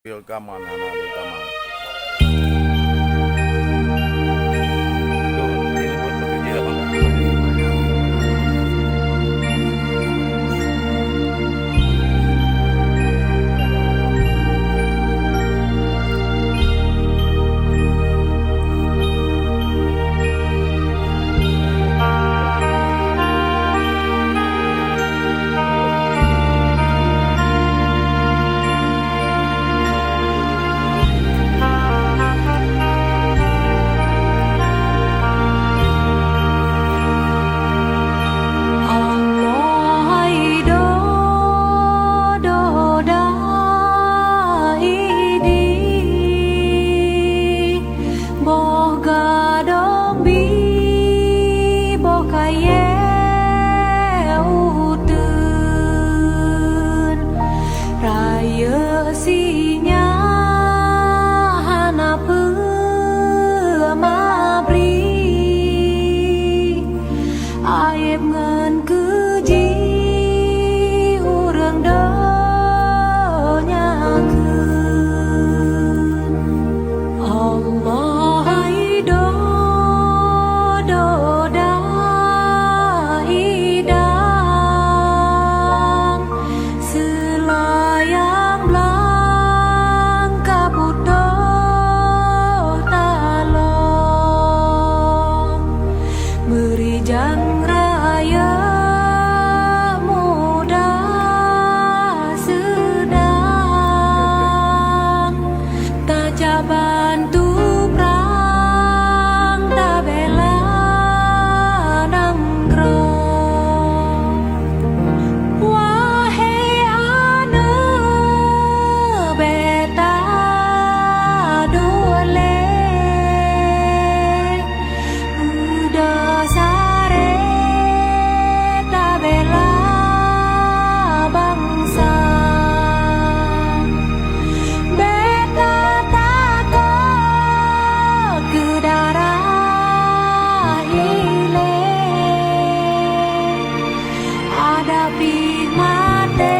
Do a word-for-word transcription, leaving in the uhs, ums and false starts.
Rekaman, hana rekaman. Allah hai do, do da idi. Boh gadong bi, boh kayée uteuen. Rayeuk sinyak hana peue mabri. Aéb ngon keuji ureuëng donya kheun. Allah hai do, do da idang. Seulayang blang ka putôh talong, meurijang rayeuk muda seudang. Tajak bantu prang tabela nanggroe. Wahé aneuëk, bék taduek lé. Beudôh saré tabela bansa. Bék tatakot keu darah ilée. Adak pih maté